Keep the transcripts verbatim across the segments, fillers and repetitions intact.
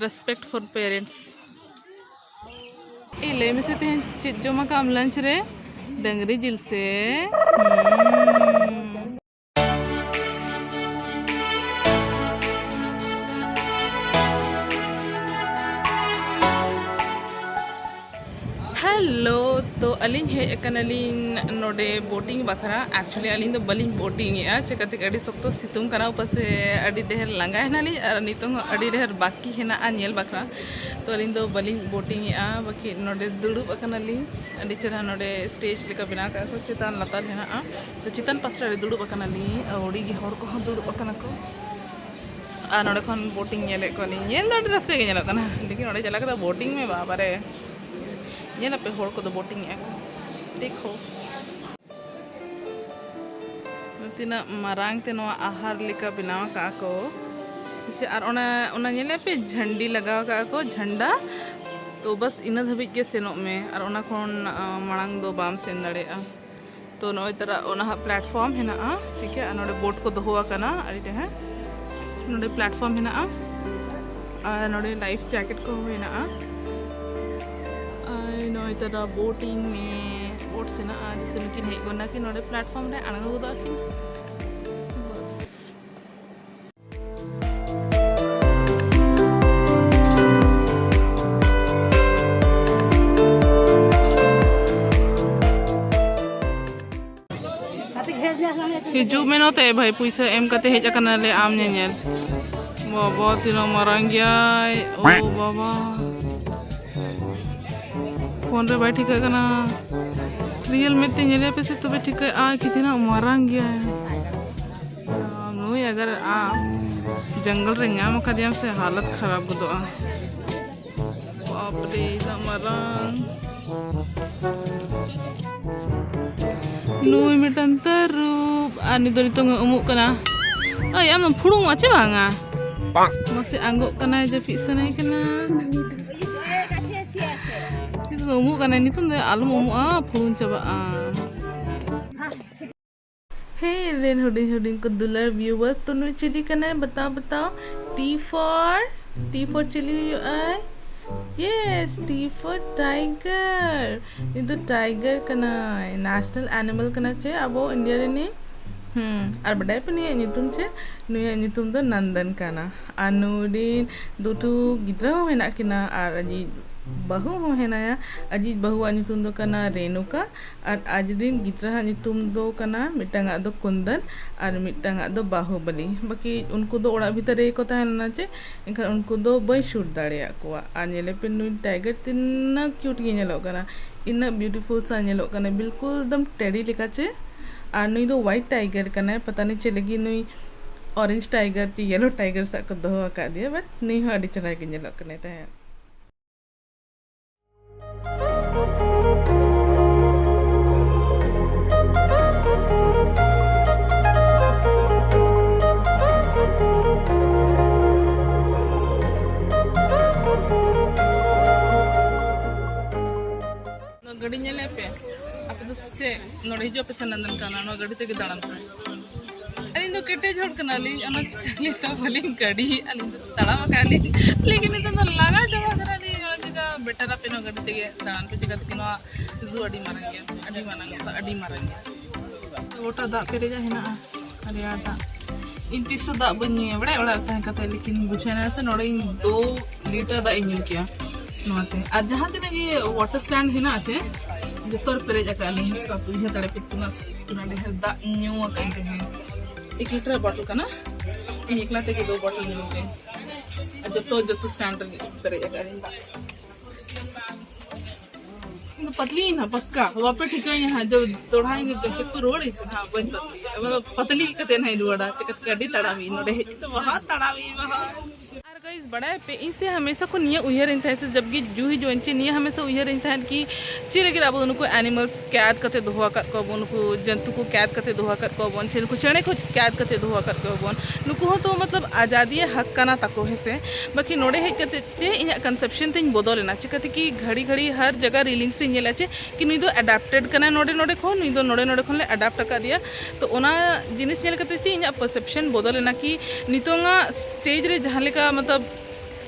Respect for parents. ᱮ, ᱞᱟᱹᱭ ᱢᱮᱥᱮ, ᱛᱮᱦᱮᱧ ᱪᱮᱫ ᱡᱚᱢ ᱟᱠᱟᱫ ᱟᱢ lunch ᱨᱮ? ᱰᱟᱹᱝᱨᱤ ᱡᱤᱞ ᱥᱮ? ᱦᱩᱸ᱾ ᱦᱮᱞᱳ, ᱛᱚ ᱟᱹᱞᱤᱧ ᱦᱮᱡ ᱟᱠᱟᱱᱟᱞᱤᱧ ᱱᱚᱰᱮ boating ᱵᱟᱠᱷᱨᱟ᱾ Actually ᱟᱹᱞᱤᱧ ᱫᱚ ᱵᱟᱹᱞᱤᱧ boating ᱮᱜᱼᱟ, ᱪᱮᱠᱟᱛᱮ ᱟᱹᱰᱤ ᱥᱚᱠᱛᱚ ᱥᱤᱛᱩᱝ ᱠᱟᱱᱟ, ᱩᱯᱟᱹᱥᱮ ᱟᱹᱰᱤ ᱰᱷᱮᱨ ᱞᱟᱸᱜᱟ ᱦᱮᱱᱟᱞᱤᱧ ᱟᱨ ᱱᱤᱛᱚᱝ ᱦᱚᱸ ᱟᱹᱰᱤ ᱰᱷᱮᱨ ᱵᱟᱹᱠᱤ ᱦᱮᱱᱟᱜᱼᱟ ᱧᱮᱞ ᱵᱟᱠᱷᱨᱟ᱾ ᱛᱚ ᱟᱹᱞᱤᱧ ᱫᱚ ᱵᱟᱹᱞᱤᱧ boating ᱮᱜᱼᱟ, ᱵᱟᱹᱠᱤ ᱱᱚᱰᱮ ᱫᱩᱲᱩᱵ ᱟᱠᱟᱱᱟᱞᱤᱧ᱾ ᱟᱹᱰᱤ ᱪᱮᱦᱨᱟ ᱱᱚᱰᱮ stage ᱞᱮᱠᱟ ᱵᱮᱱᱟᱣ ᱠᱟᱜᱼᱟ ᱠᱚ, ᱪᱮᱛᱟᱱ ᱞᱟᱛᱟᱨ ᱦᱮᱱᱟᱜᱼᱟ᱾ ᱛᱚ ᱪᱮᱛᱟᱱ ᱯᱟᱥᱴᱟ ᱨᱮ ᱫᱩᱲᱩᱵ ᱟᱠᱟᱱᱟᱞᱤᱧ, ᱟᱹᱣᱲᱤ ᱜᱮ ᱦᱚᱲ ᱠᱚᱦᱚᱸ ᱫᱩᱲᱩᱵ ᱟᱠᱟᱱᱟ ᱠᱚ᱾ ᱟᱨ ᱱᱚᱰᱮ ᱠᱷᱚᱱ boating ᱧᱮᱞᱮᱫ ᱠᱚᱣᱟᱞᱤᱧ, ᱧᱮᱞ ᱫᱚ ᱟᱹᱰᱤ ᱨᱟᱹᱥᱠᱟᱹ ᱜᱮ ᱧᱮᱞᱚᱜ ᱠᱟᱱᱟ, ᱞᱮᱠᱤᱱ ᱚᱸᱰᱮ ᱪᱟᱞᱟᱣ ᱠᱟᱛᱮ boating ᱢᱮ ᱵᱟᱵᱟᱨᱮ, ᱧᱮᱞ ᱟᱯᱮ ᱦᱚᱲ ᱠᱚᱫᱚ boating ᱮᱜᱼᱟ ᱠᱚ, ᱴᱷᱤᱠ ᱦᱳ᱾ ᱛᱤᱱᱟᱹᱜ ᱢᱟᱨᱟᱝ ᱛᱮ ᱱᱚᱣᱟ ᱟᱦᱟᱨ ᱞᱮᱠᱟ ᱵᱮᱱᱟᱣ ᱠᱟᱜᱼᱟ ᱠᱚ᱾ ᱟᱪᱪᱷᱟ, ᱟᱨ ᱚᱱᱟ, ᱚᱱᱟ ᱧᱮᱞᱮᱫ ᱯᱮ ᱡᱷᱟᱹᱱᱰᱤ ᱞᱟᱜᱟᱣ ᱠᱟᱜᱼᱟ ᱠᱚ, ᱡᱷᱟᱱᱰᱟ᱾ ᱛᱚ ᱵᱟᱥ ᱤᱱᱟᱹ ᱫᱷᱟᱹᱵᱤᱡ ᱜᱮ ᱥᱮᱱᱚᱜ ᱢᱮ, ᱟᱨ ᱚᱱᱟ ᱠᱷᱚᱱ, ᱟ, ᱢᱟᱲᱟᱝ ᱫᱚ ᱵᱟᱢ ᱥᱮᱱ ᱫᱟᱲᱮᱭᱟᱜᱼᱟ᱾ ᱛᱚ ᱱᱚᱜᱼᱚᱭ ᱛᱟᱨᱟ ᱚᱱᱟ ᱦᱟᱸᱜ platform ᱦᱮᱱᱟᱜᱼᱟ, ᱴᱷᱤᱠ ᱜᱮᱭᱟ, ᱟᱨ ᱱᱚᱰᱮ boat ᱠᱚ ᱫᱚᱦᱚ ᱟᱠᱟᱱᱟ ᱟᱹᱰᱤ ᱰᱷᱮᱨ᱾ ᱱᱚᱰᱮ platform ᱦᱮᱱᱟᱜᱼᱟ, ᱟᱨ ᱱᱚᱰᱮ life jacket ᱠᱚᱦᱚᱸ ᱦᱮᱱᱟᱜᱼᱟ᱾ ᱟᱨ ᱱᱚᱜᱼᱚᱭ ᱛᱟᱨᱟ boating ᱢᱮ, boat ᱥᱮᱱᱟᱜᱼᱟ, ᱡᱮᱭᱥᱮ ᱱᱩᱠᱤᱱ ᱦᱮᱡ ᱜᱚᱫ ᱱᱟᱠᱤᱱ, ᱱᱚᱰᱮ platform ᱨᱮ ᱟᱬᱜᱚ ᱜᱚᱫᱚᱜ ᱟᱹᱠᱤᱱ᱾ ᱵᱟᱥ᱾ ᱦᱤᱡᱩᱜ ᱢᱮ ᱱᱚᱛᱮ ᱵᱷᱟᱭ, ᱯᱩᱭᱥᱟᱹ ᱮᱢ ᱠᱟᱛᱮ ᱦᱮᱡ ᱟᱠᱟᱱᱟᱞᱮ ᱟᱢ ᱧᱮᱧᱮᱞ᱾ ᱵᱟᱵᱟ, ᱛᱤᱱᱟᱹᱜ ᱢᱟᱨᱟᱝ ᱜᱮᱭᱟᱭ, ᱳ ᱵᱟᱵᱟ᱾ ᱯᱷᱳᱱ ᱨᱮ ᱵᱟᱭ ᱴᱷᱤᱠᱟᱹᱜ ᱠᱟᱱᱟ᱾ Real ᱢᱮᱫ ᱛᱮ ᱧᱮᱞᱮ ᱯᱮᱥᱮ, ᱛᱚᱵᱮ ᱴᱷᱤᱠᱟᱹᱜᱼᱟ ᱠᱤ ᱛᱤᱱᱟᱹᱜ ᱢᱟᱨᱟᱝ ᱜᱮᱭᱟᱭ᱾ ᱱᱩᱭ ᱟᱜᱟᱨ ᱟᱢ ᱡᱚᱝᱜᱚᱞ ᱨᱮ ᱧᱟᱢ ᱟᱠᱟᱫᱮᱭᱟᱢ ᱥᱮ, ᱦᱟᱞᱚᱛ ᱠᱷᱟᱨᱟᱯ ᱜᱚᱫᱚᱜᱼᱟ᱾ ᱵᱟᱯᱨᱮ, ᱤᱱᱟᱹᱜ ᱢᱟᱨᱟᱝ᱾ ᱱᱩᱭ ᱢᱤᱫᱴᱟᱝ ᱛᱟᱹᱨᱩᱵ, ᱟᱨ ᱱᱩᱭ ᱫᱚ ᱱᱤᱛᱚᱝ ᱮ ᱩᱢᱩᱜ ᱠᱟᱱᱟ᱾ ᱳᱭ, ᱟᱢ ᱫᱚᱢ ᱯᱷᱩᱲᱩᱝᱚᱜᱼᱟ ᱪᱮ ᱵᱟᱝᱟ? ᱢᱟᱥᱮ ᱟᱸᱜᱚᱜ ᱠᱟᱱᱟᱭ, ᱡᱟᱹᱯᱤᱫ ᱥᱟᱱᱟᱭᱮ ᱠᱟᱱᱟ᱾ ᱱᱤᱛᱚᱝ ᱫᱚ ᱩᱢᱩᱜ ᱠᱟᱱᱟᱭ, ᱱᱤᱛᱚᱝ ᱫᱚ ᱟᱞᱚᱢ ᱩᱢᱩᱜᱼᱟ, ᱯᱷᱩᱲᱩᱝ ᱪᱟᱵᱟᱜᱼᱟ᱾ ᱦᱮᱸ ᱨᱮᱱ ᱦᱩᱰᱤᱧ ᱦᱩᱰᱤᱧ ᱠᱚ ᱫᱩᱞᱟᱹᱲ viewers, ᱛᱚ ᱱᱩᱭ ᱪᱤᱞᱤ ᱠᱟᱱᱟᱭ? ᱵᱟᱛᱟᱣ ᱵᱟᱛᱟᱣ, T for T for ᱪᱤᱞᱤ ᱦᱩᱭᱩᱜᱼᱟᱭ? Yes, T for tiger. ᱱᱩᱭ ᱫᱚ tiger ᱠᱟᱱᱟᱭ, national animal ᱠᱟᱱᱟ ᱪᱮ ᱟᱵᱚ ᱤᱱᱰᱤᱭᱟ ᱨᱤᱱᱤᱡ᱾ ᱦᱩᱸ, ᱟᱨ ᱵᱟᱰᱟᱭ ᱯᱮ ᱱᱩᱭᱟᱜ ᱧᱩᱛᱩᱢ ᱪᱮᱫ? ᱱᱩᱭᱟᱜ ᱧᱩᱛᱩᱢ ᱫᱚ ᱱᱚᱱᱫᱚᱱ ᱠᱟᱱᱟ᱾ ᱟᱨ ᱱᱩᱭ ᱨᱤᱱ ᱫᱩᱴᱩ ᱜᱤᱫᱽᱨᱟᱹ ᱦᱚᱸ ᱦᱮᱱᱟᱜ ᱠᱤᱱᱟ ᱟᱨ ᱟᱡᱤᱡ ᱵᱟᱹᱦᱩ ᱦᱚᱸ ᱦᱮᱱᱟᱭᱟ᱾ ᱟᱡᱤᱡ ᱵᱟᱹᱦᱩᱣᱟᱜ ᱧᱩᱛᱩᱢ ᱫᱚ ᱠᱟᱱᱟ ᱨᱮᱱᱩᱠᱟ ᱟᱨ ᱟᱡ ᱨᱤᱱ ᱜᱤᱫᱽᱨᱟᱹ ᱦᱟᱜ ᱧᱩᱛᱩᱢ ᱫᱚ ᱠᱟᱱᱟ, ᱢᱤᱫᱴᱟᱝ ᱟᱜ ᱫᱚ ᱠᱩᱱᱫᱚᱱ ᱟᱨ ᱢᱤᱫᱴᱟᱝ ᱟᱜ ᱫᱚ ᱵᱟᱦᱩᱵᱟᱞᱤ᱾ ᱵᱟᱹᱠᱤ ᱩᱱᱠᱩ ᱫᱚ ᱚᱲᱟᱜ ᱵᱷᱤᱛᱟᱹᱨ ᱨᱮᱜᱮ ᱠᱚ ᱛᱟᱦᱮᱸ ᱞᱮᱱᱟ ᱪᱮ, ᱮᱱᱠᱷᱟᱱ ᱩᱱᱠᱩ ᱫᱚ ᱵᱟᱹᱧ shoot ᱫᱟᱲᱮᱭᱟᱜ ᱠᱚᱣᱟ᱾ ᱟᱨ ᱧᱮᱞᱮ ᱯᱮ, ᱱᱩᱭ tiger ᱛᱤᱱᱟᱹᱜ cute ᱜᱮ ᱧᱮᱞᱚᱜ ᱠᱟᱱᱟ, ᱤᱱᱟᱹᱜ beautiful ᱥᱟ ᱧᱮᱞᱚᱜ ᱠᱟᱱᱟ, ᱵᱤᱞᱠᱩᱞ ᱮᱠᱫᱚᱢ ᱴᱮᱰᱤ ᱞᱮᱠᱟ ᱪᱮ᱾ ᱟᱨ ᱱᱩᱭ ᱫᱚ white tiger ᱠᱟᱱᱟᱭ, ᱯᱟᱛᱟ ᱱᱤ ᱪᱮᱫ ᱞᱟᱹᱜᱤᱫ ᱱᱩᱭ orange tiger ᱪᱮ yellow tiger ᱥᱟᱜ ᱠᱚ ᱫᱚᱦᱚ ᱟᱠᱟᱫᱮᱭᱟ, but ᱱᱩᱭ ᱦᱚᱸ ᱟᱹᱰᱤ ᱪᱮᱦᱨᱟ ᱜᱮ ᱧᱮᱞᱚᱜ ᱠᱟᱱᱟᱭ ᱛᱟᱦᱮᱸᱫ᱾ ᱱᱚᱣᱟ ᱜᱟᱹᱰᱤ ᱧᱮᱞᱮᱫ ᱯᱮ, ᱟᱯᱮ ᱫᱚ ᱥᱮ ᱱᱚᱰᱮ ᱦᱤᱡᱩᱜ ᱯᱮ ᱥᱮ ᱱᱚᱱᱫᱚᱱ ᱠᱟᱱᱟ, ᱱᱚᱣᱟ ᱜᱟᱹᱰᱤ ᱛᱮᱜᱮ ᱫᱟᱬᱟᱱ ᱯᱮ᱾ ᱟᱹᱞᱤᱧ ᱫᱚ ᱠᱮᱴᱮᱡ ᱦᱚᱲ ᱠᱟᱱᱟᱞᱤᱧ, ᱚᱱᱟ ᱪᱤᱠᱟᱹ ᱟᱹᱞᱤᱧ ᱫᱚ ᱵᱟᱹᱞᱤᱧ ᱜᱟᱹᱰᱤ, ᱟᱹᱞᱤᱧ ᱫᱚ ᱛᱟᱲᱟᱢ ᱟᱠᱟᱫ ᱞᱤᱧ, ᱞᱮᱠᱤᱱ ᱱᱤᱛᱚᱜ ᱫᱚ ᱞᱟᱸᱜᱟ ᱪᱟᱵᱟ ᱠᱟᱱᱟᱞᱤᱧ᱾ ᱚᱱᱟ ᱪᱤᱠᱟᱹ better ᱟᱯᱮ ᱱᱚᱣᱟ ᱜᱟᱹᱰᱤ ᱛᱮᱜᱮ ᱫᱟᱬᱟᱱ ᱯᱮ, ᱪᱤᱠᱟᱹ ᱛᱮᱜᱮ ᱱᱚᱣᱟ zoo ᱟᱹᱰᱤ ᱢᱟᱨᱟᱝ ᱜᱮᱭᱟ, ᱟᱹᱰᱤ ᱢᱟᱨᱟᱝ ᱜᱮᱭᱟ, ᱟᱹᱰᱤ ᱢᱟᱨᱟᱝ ᱜᱮᱭᱟ᱾ ᱜᱚᱴᱟ ᱫᱟᱜ ᱯᱮᱨᱮᱡᱟ ᱦᱮᱱᱟᱜᱼᱟ, ᱨᱮᱭᱟᱲ ᱫᱟᱜ᱾ ᱤᱧ ᱛᱤᱥ ᱦᱚᱸ ᱫᱟᱜ ᱵᱟᱹᱧ ᱧᱩᱭᱟ, ᱵᱟᱲᱟᱭ, ᱚᱲᱟᱜ ᱨᱮ ᱛᱟᱦᱮᱸ ᱠᱟᱛᱮ, ᱞᱮᱠᱤᱱ ᱵᱩᱡᱷᱟᱹᱣ ᱮᱱᱟ ᱥᱮ ᱱᱚᱰᱮ ᱤᱧ ᱫᱩ ᱞᱤᱴᱟᱨ ᱫᱟᱜ ᱤᱧ ᱧᱩ ᱠᱮᱭᱟ ᱱᱚᱣᱟᱛᱮ᱾ ᱟᱨ ᱡᱟᱦᱟᱸ ᱛᱤᱱᱟᱹᱜ ᱜᱮ water stand ᱦᱮᱱᱟᱜᱼᱟ ᱪᱮ, ᱡᱚᱛᱚ ᱨᱮ ᱯᱮᱨᱮᱡ ᱟᱠᱟᱫ ᱞᱤᱧ᱾ ᱵᱟᱯᱮ ᱩᱭᱦᱟᱹᱨ ᱫᱟᱲᱮ ᱯᱮ ᱛᱤᱱᱟᱹᱜ, ᱛᱤᱱᱟᱹᱜ ᱰᱷᱮᱨ ᱫᱟᱜ ᱤᱧ ᱧᱩ ᱟᱠᱟᱫ ᱤᱧ ᱛᱟᱦᱮᱸᱫ᱾ ᱮᱠ ᱞᱤᱴᱟᱨ ᱵᱚᱴᱚᱞ ᱠᱟᱱᱟ, ᱤᱧ ᱮᱠᱞᱟ ᱛᱮᱜᱮ ᱫᱩ ᱵᱚᱴᱚᱞ ᱧᱩ ᱠᱮᱫ᱾ ᱟᱨ ᱡᱚᱛᱚ, ᱡᱚᱛᱚ stand ᱨᱮ ᱯᱮᱨᱮᱡ ᱟᱠᱟᱫ ᱞᱤᱧ ᱫᱟᱜ᱾ ᱤᱧ ᱫᱚ ᱯᱟᱛᱞᱤ ᱭᱮᱱᱟ ᱯᱟᱠᱠᱟ, ᱵᱟᱯᱮ ᱴᱷᱤᱠᱟᱹᱧᱟ ᱦᱟᱸᱜ, ᱡᱚᱵ ᱫᱚᱲᱦᱟ ᱤᱧ ᱫᱚ ᱪᱮᱫ ᱠᱚ ᱨᱩᱣᱟᱹᱲ ᱤᱧ ᱥᱮ ᱦᱟᱸᱜ ᱵᱟᱹᱧ ᱯᱟᱛᱞᱤ, ᱢᱟᱱᱮ ᱯᱟᱛᱞᱤ ᱠᱟᱛᱮ ᱦᱟᱸᱜ ᱤᱧ ᱨᱩᱣᱟᱹᱲᱟ, ᱪᱮᱠᱟ ᱛᱮ ᱟᱹᱰᱤ ᱛᱟᱲᱟᱢ ᱤᱧ ᱱᱚᱰᱮ ᱦᱮᱡ ᱠᱟᱛᱮ ᱵᱟᱦᱟ ᱛᱟᱲᱟᱢ ᱤᱧ ᱵᱟᱦᱟ᱾ ᱟᱨ guys, ᱵᱟᱲᱟᱭ ᱯᱮ, ᱤᱧ ᱥᱮ ᱦᱟᱢᱮᱥᱟ ᱠᱷᱚᱱ ᱱᱤᱭᱟᱹ ᱩᱭᱦᱟᱹᱨ ᱤᱧ ᱛᱟᱦᱮᱸᱫ ᱥᱮ ᱡᱟᱵ ᱜᱮ ᱡᱩ ᱦᱤᱡᱩᱜ ᱟᱹᱧ ᱪᱮ, ᱱᱤᱭᱟᱹ ᱦᱟᱢᱮᱥᱟ ᱩᱭᱦᱟᱹᱨ ᱤᱧ ᱛᱟᱦᱮᱸᱫ ᱠᱤ ᱪᱮᱫ ᱞᱟᱹᱜᱤᱫ ᱟᱵᱚ ᱫᱚ ᱱᱩᱠᱩ animals ᱠᱮᱫ ᱠᱟᱛᱮ ᱫᱚᱦᱚ ᱟᱠᱟᱫ ᱠᱚᱣᱟ ᱵᱚᱱ, ᱱᱩᱠᱩ ᱡᱚᱱᱛᱩ ᱠᱚ ᱠᱮᱫ ᱠᱟᱛᱮ ᱫᱚᱦᱚ ᱟᱠᱟᱫ ᱠᱚᱣᱟ ᱵᱚᱱ, ᱪᱮ ᱱᱩᱠᱩ ᱪᱮᱬᱮ ᱠᱚ ᱠᱮᱫ ᱠᱟᱛᱮ ᱫᱚᱦᱚ ᱟᱠᱟᱫ ᱠᱚᱣᱟ ᱵᱚᱱ, ᱱᱩᱠᱩ ᱦᱚᱸ ᱛᱚ ᱢᱚᱛᱞᱚᱵ ᱟᱡᱟᱫᱤᱭᱟᱹ ᱦᱟᱠ ᱠᱟᱱᱟ ᱛᱟᱠᱚ, ᱦᱮᱸ ᱥᱮ? ᱵᱟᱠᱤ ᱱᱚᱰᱮ ᱦᱮᱡ ᱠᱟᱛᱮ ᱪᱮ ᱤᱧᱟᱹᱜ conception ᱛᱤᱧ ᱵᱚᱫᱚᱞ ᱮᱱᱟ, ᱪᱤᱠᱟᱹᱛᱮ ᱠᱤ ᱜᱷᱟᱹᱲᱤ ᱜᱷᱟᱹᱲᱤ ᱦᱟᱨ ᱡᱟᱭᱜᱟ reelings ᱨᱤᱧ ᱧᱮᱞᱟ ᱪᱮ ᱠᱤ ᱱᱩᱭ ᱫᱚ adapted ᱠᱟᱱᱟᱭ ᱱᱚᱰᱮ ᱱᱚᱰᱮ ᱠᱷᱚᱱ, ᱱᱩᱭ ᱫᱚ ᱱᱚᱰᱮ ᱱᱚᱰᱮ ᱠᱷᱚᱱ ᱞᱮ adapt ᱟᱠᱟᱫᱮᱭᱟ᱾ ᱛᱚ ᱚᱱᱟ ᱡᱤᱱᱤᱥ ᱧᱮᱞ ᱠᱟᱛᱮ ᱪᱮ ᱤᱧᱟᱹᱜ perception ᱵᱚᱫᱚᱞ ᱮᱱᱟ ᱠᱤ ᱱᱤᱛᱚᱝᱟᱜ stage ᱨᱮ ᱡᱟᱦᱟᱸ ᱞᱮᱠᱟ ᱢᱚᱛᱞᱚᱵ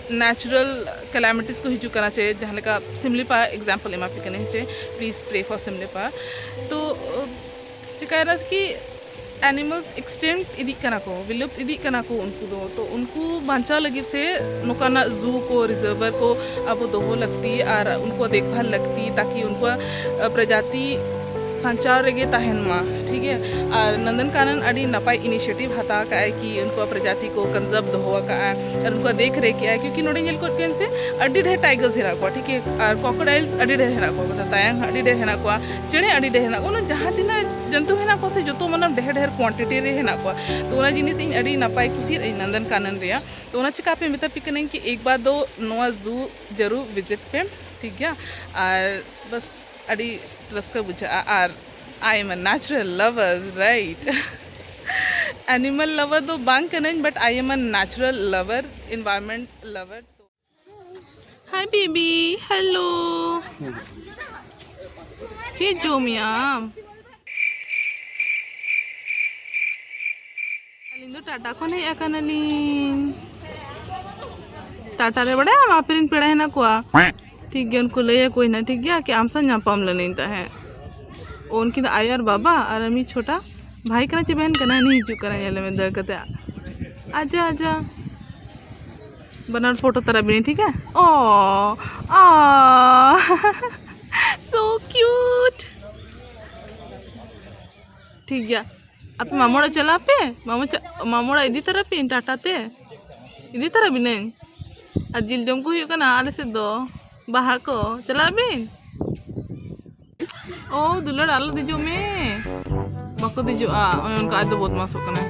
natural calamities ᱠᱚ ᱦᱤᱡᱩᱜ ᱠᱟᱱᱟ, ᱪᱮ ᱡᱟᱦᱟᱸ ᱞᱮᱠᱟ ᱥᱤᱢᱞᱤᱯᱟ example ᱮᱢᱟ ᱯᱮ ᱠᱟᱹᱱᱟᱹᱧ, ᱪᱮ please pray for ᱥᱤᱢᱞᱤᱯᱟ᱾ ᱛᱚ ᱪᱤᱠᱟᱭᱱᱟ ᱠᱤ animals extinct ᱤᱫᱤᱜ ᱠᱟᱱᱟ ᱠᱚ, ᱵᱤᱞᱩᱯᱛ ᱤᱫᱤᱜ ᱠᱟᱱᱟ ᱠᱚ ᱩᱱᱠᱩ ᱫᱚ᱾ ᱛᱚ ᱩᱱᱠᱩ ᱵᱟᱧᱪᱟᱣ ᱞᱟᱹᱜᱤᱫ ᱥᱮ ᱱᱚᱝᱠᱟᱱᱟᱜ zoo ᱠᱚ, reservoir ᱠᱚ ᱟᱵᱚ ᱫᱚᱦᱚ ᱞᱟᱹᱠᱛᱤ ᱟᱨ ᱩᱱᱠᱩᱣᱟᱜ ᱫᱮᱠᱷᱵᱷᱟᱞ ᱞᱟᱹᱠᱛᱤ, ᱛᱟᱠᱤ ᱩᱱᱠᱩᱣᱟᱜ ᱟᱹ, ᱯᱨᱚᱡᱟᱛᱤ ᱥᱟᱧᱪᱟᱣ ᱨᱮᱜᱮ ᱛᱟᱦᱮᱱ ᱢᱟ, ᱴᱷᱤᱠ ᱜᱮᱭᱟ᱾ ᱟᱨ ᱱᱚᱱᱫᱚᱱ ᱠᱟᱱᱚᱱ ᱟᱹᱰᱤ ᱱᱟᱯᱟᱭ initiative ᱦᱟᱛᱟᱣ ᱠᱟᱜᱼᱟᱭ ᱠᱤ ᱩᱱᱠᱩᱣᱟᱜ ᱯᱨᱚᱡᱟᱛᱤ ᱠᱚ conserve ᱫᱚᱦᱚ ᱟᱠᱟᱜᱼᱟ ᱟᱨ ᱩᱱᱠᱩᱣᱟᱜ ᱫᱮᱠᱷ ᱨᱮᱠᱷ ᱮᱜᱼᱟᱭ, ᱠᱤᱭᱩᱠᱤ ᱱᱚᱰᱮ ᱧᱮᱞ ᱠᱚᱫ ᱠᱟᱱ ᱥᱮ ᱟᱹᱰᱤ ᱰᱷᱮᱨ tigers ᱦᱮᱱᱟᱜ ᱠᱚᱣᱟ, ᱴᱷᱤᱠ ᱜᱮᱭᱟ, ᱟᱨ crocodiles ᱟᱹᱰᱤ ᱰᱷᱮᱨ ᱦᱮᱱᱟᱜ ᱠᱚᱣᱟ, ᱢᱚᱛᱞᱚᱵ ᱛᱟᱭᱟᱝ ᱦᱚᱸ ᱟᱹᱰᱤ ᱰᱷᱮᱨ ᱦᱮᱱᱟᱜ ᱠᱚᱣᱟ, ᱪᱮᱬᱮ ᱟᱹᱰᱤ ᱰᱷᱮᱨ ᱦᱮᱱᱟᱜ ᱠᱚᱣᱟ, ᱚᱱᱟ ᱡᱟᱦᱟᱸ ᱛᱤᱱᱟᱹᱜ ᱡᱚᱱᱛᱩ ᱦᱮᱱᱟᱜ ᱠᱚᱣᱟ ᱥᱮ ᱡᱚᱛᱚ ᱢᱟᱱᱮ ᱰᱷᱮᱨ ᱰᱷᱮᱨ quantity ᱨᱮ ᱦᱮᱱᱟᱜ ᱠᱚᱣᱟ᱾ ᱛᱚ ᱚᱱᱟ ᱡᱤᱱᱤᱥ ᱤᱧ ᱟᱹᱰᱤ ᱱᱟᱯᱟᱭ ᱠᱩᱥᱤᱭᱟᱜ ᱟᱹᱧ ᱱᱚᱱᱫᱚᱱ ᱠᱟᱱᱚᱱ ᱨᱮᱭᱟᱜ᱾ ᱛᱚ ᱚᱱᱟ ᱪᱤᱠᱟ ᱯᱮ ᱢᱮᱛᱟ ᱯᱮ ᱠᱟᱹᱱᱟᱹᱧ ᱠᱤ ᱮᱠ ᱵᱟᱨ ᱫᱚ ᱱᱚᱣᱟ zoo ᱡᱟᱹᱨᱩᱲ visit ᱯᱮ, ᱴᱷᱤᱠ ᱜᱮᱭᱟ᱾ ᱟᱨ ᱵᱟᱥ ᱟᱹᱰᱤ ᱨᱟᱹᱥᱠᱟᱹ ᱵᱩᱡᱷᱟᱹᱜᱼᱟ᱾ ᱟᱨ I am a natural lover, right? Animal lover ᱫᱚ ᱵᱟᱝ ᱠᱟᱹᱱᱟᱹᱧ, but I am a natural lover, environment lover. Hi baby, hello. ᱪᱮᱫ ᱡᱚᱢᱮᱜ ᱟᱢ? ᱟᱹᱞᱤᱧ ᱫᱚ ᱴᱟᱴᱟ ᱠᱷᱚᱱ ᱦᱮᱡ ᱟᱠᱟᱱᱟᱞᱤᱧ᱾ ᱴᱟᱴᱟ ᱨᱮ ᱵᱟᱲᱟᱭᱟᱢ, ᱟᱯᱮ ᱨᱮᱱ ᱯᱮᱲᱟ ᱦᱮᱱᱟᱜ ᱠᱚᱣᱟ᱾ ᱴᱷᱤᱠ ᱜᱮᱭᱟ, ᱩᱱᱠᱩ ᱞᱟᱹᱭ ᱟᱠᱚ ᱦᱮᱱᱟᱜ, ᱴᱷᱤᱠ ᱜᱮᱭᱟ, ᱠᱤ ᱟᱢ ᱥᱟᱶ ᱧᱟᱯᱟᱢ ᱞᱮᱱᱟᱹᱧ ᱛᱟᱦᱮᱸᱫ᱾ ᱩᱱᱠᱤᱱ ᱫᱚ ᱟᱭᱳ ᱟᱨ ᱵᱟᱵᱟ ᱟᱨ ᱢᱤᱫ ᱪᱷᱳᱴᱟ ᱵᱷᱟᱭ ᱠᱟᱱᱟ ᱪᱮ ᱵᱟᱦᱮᱱ ᱠᱟᱱᱟ, ᱩᱱᱤ ᱦᱤᱡᱩᱜ ᱠᱟᱱᱟ, ᱧᱮᱞᱮ ᱢᱮ ᱫᱟᱹᱲ ᱠᱟᱛᱮ᱾ ᱟᱡᱟ, ᱟᱡᱟ᱾ ᱵᱟᱱᱟᱨ ᱯᱷᱳᱴᱳ ᱛᱟᱨᱟ ᱵᱤᱱᱟᱹᱧ, ᱴᱷᱤᱠ ᱜᱮᱭᱟ? ᱚ, ᱚ᱾ So cute. ᱴᱷᱤᱠ ᱜᱮᱭᱟ, ᱟᱯᱮ ᱢᱟᱢᱚ ᱚᱲᱟᱜ ᱪᱟᱞᱟᱜ ᱯᱮ, ᱢᱟᱢᱚ ᱪᱟ-, ᱢᱟᱢᱚ ᱚᱲᱟᱜ ᱤᱫᱤ ᱛᱟᱨᱟ ᱯᱮ ᱴᱟᱴᱟ ᱛᱮ, ᱤᱫᱤ ᱛᱟᱨᱟ ᱵᱤᱱᱟᱹᱧ᱾ ᱟᱨ ᱡᱤᱞ ᱡᱚᱢ ᱠᱚ ᱦᱩᱭᱩᱜ ᱠᱟᱱᱟ ᱟᱞᱮ ᱥᱮᱫ ᱫᱚ, ᱵᱟᱦᱟ ᱠᱚ, ᱪᱟᱞᱟᱜ ᱵᱤᱱ᱾ ᱳ ᱫᱩᱞᱟᱹᱲ, ᱟᱞᱚ ᱫᱮᱡᱚᱜ ᱢᱮ᱾ ᱵᱟᱠᱚ ᱫᱮᱡᱚᱜᱼᱟ, ᱚᱱᱮ ᱚᱱᱠᱟ ᱟᱡ ᱫᱚ ᱵᱚᱫᱢᱟᱥᱚᱜ ᱠᱟᱱᱟᱭ᱾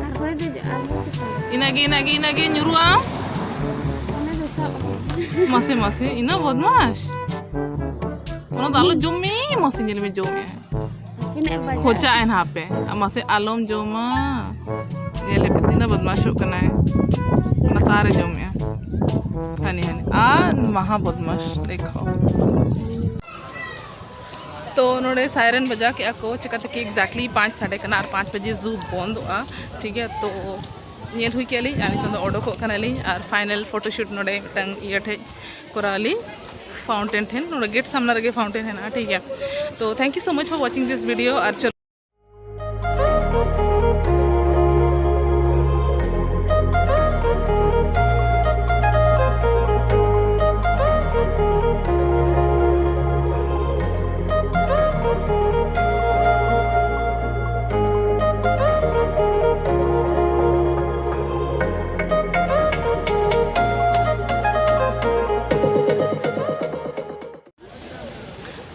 ᱟᱨ ᱦᱚᱭ ᱫᱮᱡᱚᱜᱼᱟ, ᱟᱨ ᱦᱚᱭ ᱪᱮᱛᱟᱱ᱾ ᱤᱱᱟᱹᱜᱮ, ᱤᱱᱟᱹᱜᱮ, ᱤᱱᱟᱹᱜᱮ ᱧᱩᱨᱩᱜᱼᱟ᱾ ᱚᱱᱟ ᱫᱚ ᱥᱟᱵ ᱟᱹᱜᱩ᱾ ᱢᱟᱥᱮ, ᱢᱟᱥᱮ, ᱤᱱᱟᱹ ᱵᱚᱫᱢᱟᱥ᱾ ᱚᱱᱟ ᱫᱚ ᱟᱞᱚ ᱡᱚᱢ ᱢᱮ, ᱢᱟᱥᱮ ᱧᱮᱞ ᱢᱮ, ᱡᱚᱢ ᱢᱮ᱾ ᱛᱤᱱᱟᱹᱜ ᱵᱟᱡᱟᱜ? ᱠᱷᱚᱪᱟᱜ ᱟᱭ ᱱᱟᱦᱟᱜ ᱯᱮ᱾ ᱟᱨ ᱢᱟᱥᱮ ᱟᱞᱚᱢ ᱡᱚᱢᱟ᱾ ᱧᱮᱞᱮ ᱯᱮ ᱛᱤᱱᱟᱹᱜ ᱵᱚᱫᱢᱟᱥᱚᱜ ᱠᱟᱱᱟᱭ᱾ ᱞᱟᱛᱟᱨ ᱨᱮ ᱡᱚᱢᱮᱜᱼᱟ᱾ ᱦᱟᱹᱱᱤ, ᱦᱟᱹᱱᱤ᱾ ᱟᱨ ᱢᱟᱦᱟ ᱵᱚᱫᱢᱟᱥ, ᱫᱮᱠᱷᱚ᱾ ᱛᱚ ᱱᱚᱰᱮ siren ᱵᱟᱡᱟᱣ ᱠᱮᱜᱼᱟ ᱠᱚ, ᱪᱤᱠᱟᱹᱛᱮ ᱠᱤ exactly ᱯᱟᱸᱪ ᱥᱟᱰᱮ ᱠᱟᱱᱟ ᱟᱨ ᱯᱟᱸᱪ ᱵᱟᱡᱮ zoo ᱵᱚᱱᱫᱚᱜᱼᱟ, ᱴᱷᱤᱠ ᱜᱮᱭᱟ᱾ ᱛᱚ ᱧᱮᱞ ᱦᱩᱭ ᱠᱮᱜᱼᱟ ᱞᱤᱧ ᱟᱨ ᱱᱤᱛᱚᱝ ᱫᱚ ᱚᱰᱚᱠᱚᱜ ᱠᱟᱱᱟᱞᱤᱧ ᱟᱨ final photoshoot ᱱᱚᱰᱮ ᱢᱤᱫᱴᱟᱝ ᱤᱭᱟᱹ ᱴᱷᱮᱡ ᱠᱚᱨᱟᱣ ᱟᱞᱤᱧ, fountain ᱴᱷᱮᱱ᱾ ᱱᱚᱰᱮ gate ᱥᱟᱢᱱᱟ ᱨᱮᱜᱮ fountain ᱦᱮᱱᱟᱜᱼᱟ, ᱴᱷᱤᱠ ᱜᱮᱭᱟ᱾ ᱛᱚ thank you so much for watching this video ᱟᱨ ᱪᱚᱞᱚ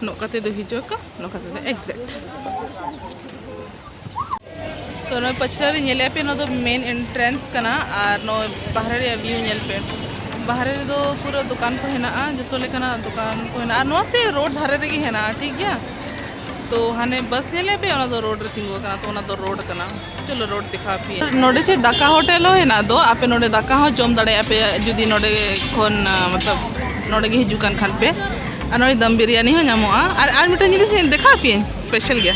ᱱᱚᱝᱠᱟ ᱛᱮᱫᱚ ᱦᱤᱡᱩᱜ ᱟᱠᱚ, ᱱᱚᱝᱠᱟ ᱛᱮᱫᱚ exact᱾ ᱛᱚ ᱱᱚᱜᱼᱚᱭ ᱯᱟᱪᱷᱞᱟ ᱨᱮ ᱧᱮᱞᱮᱫ ᱯᱮ, ᱱᱚᱣᱟ ᱫᱚ main entrance ᱠᱟᱱᱟ ᱟᱨ ᱱᱚᱜᱼᱚᱭ ᱵᱟᱦᱨᱮ ᱨᱮᱭᱟᱜ view ᱧᱮᱞ ᱯᱮ᱾ ᱵᱟᱦᱨᱮ ᱨᱮᱫᱚ ᱯᱩᱨᱟᱹ ᱫᱚᱠᱟᱱ ᱠᱚ ᱦᱮᱱᱟᱜᱼᱟ, ᱡᱚᱛᱚ ᱞᱮᱠᱟᱱᱟᱜ ᱫᱚᱠᱟᱱ ᱠᱚ ᱦᱮᱱᱟᱜᱼᱟ᱾ ᱟᱨ ᱱᱚᱣᱟ ᱥᱮ road ᱫᱷᱟᱨᱮ ᱨᱮᱜᱮ ᱦᱮᱱᱟᱜᱼᱟ, ᱴᱷᱤᱠ ᱜᱮᱭᱟ᱾ ᱛᱚ ᱦᱟᱱᱮ bus ᱧᱮᱞᱮᱫ ᱯᱮ, ᱚᱱᱟ ᱫᱚ road ᱨᱮ ᱛᱤᱸᱜᱩ ᱟᱠᱟᱱᱟ, ᱛᱚ ᱚᱱᱟ ᱫᱚ road ᱠᱟᱱᱟ᱾ ᱪᱚᱞᱚ road ᱫᱮᱠᱷᱟᱣ ᱯᱮ᱾ ᱱᱚᱰᱮ ᱪᱮᱫ ᱫᱟᱠᱟ ᱦᱳᱴᱮᱞ ᱦᱚᱸ ᱦᱮᱱᱟᱜ ᱫᱚ, ᱟᱯᱮ ᱱᱚᱰᱮ ᱫᱟᱠᱟ ᱦᱚᱸ ᱡᱚᱢ ᱫᱟᱲᱮᱭᱟᱜᱼᱟ ᱯᱮ ᱡᱩᱫᱤ ᱱᱚᱰᱮ ᱠᱷᱚᱱ, ᱟ, ᱢᱚᱛᱞᱚᱵ ᱱᱚᱰᱮ ᱜᱮ ᱦᱤᱡᱩᱜ ᱠᱟᱱ ᱠᱷᱟᱱ ᱯᱮ᱾ ᱟᱨ ᱱᱚᱰᱮ ᱫᱟᱢ ᱵᱤᱨᱭᱟᱱᱤ ᱦᱚᱸ ᱧᱟᱢᱚᱜᱼᱟ᱾ ᱟᱨ, ᱟᱨ ᱢᱤᱫᱴᱟᱝ ᱡᱤᱱᱤᱥ ᱤᱧ ᱫᱮᱠᱷᱟᱣ ᱯᱮᱭᱟᱹᱧ, special ᱜᱮᱭᱟ᱾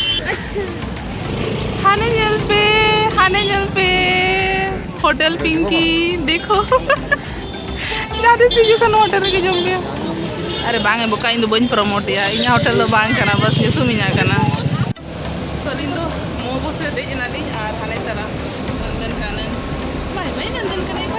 ᱦᱟᱱᱮ ᱧᱮᱞ ᱯᱮ, ᱦᱟᱱᱮ ᱧᱮᱞ ᱯᱮ, ᱦᱳᱴᱮᱞ ᱯᱤᱝᱠᱤ, ᱫᱮᱠᱷᱳ᱾ ᱡᱟᱦᱟᱸ ᱛᱤᱥ ᱦᱤᱡᱩᱜ ᱠᱷᱟᱱ ᱦᱳᱴᱮᱞ ᱨᱮᱜᱮ ᱡᱚᱢ ᱜᱮᱭᱟ᱾ ᱟᱨᱮ ᱵᱟᱝ ᱮ ᱵᱚᱠᱟ, ᱤᱧ ᱫᱚ ᱵᱟᱹᱧ promote ᱮᱭᱟ, ᱤᱧᱟᱹᱜ ᱦᱳᱴᱮᱞ ᱫᱚ ᱵᱟᱝ ᱠᱟᱱᱟ, ᱵᱟᱥ ᱧᱩᱛᱩᱢ ᱤᱧᱟᱹᱜ ᱠᱟᱱᱟ᱾ ᱛᱚ ᱟᱹᱞᱤᱧ ᱫᱚ ᱢᱳ ᱵᱚᱥ ᱨᱮ ᱫᱮᱡ ᱮᱱᱟᱞᱤᱧ ᱟᱨ ᱦᱟᱱᱮ ᱛᱟᱨᱟ ᱱᱚᱱᱫᱚᱱ ᱠᱟᱱᱚᱱ᱾ ᱵᱟᱭ ᱵᱟᱭ ᱱᱚᱱᱫᱚᱱ ᱠᱟᱱᱚᱱ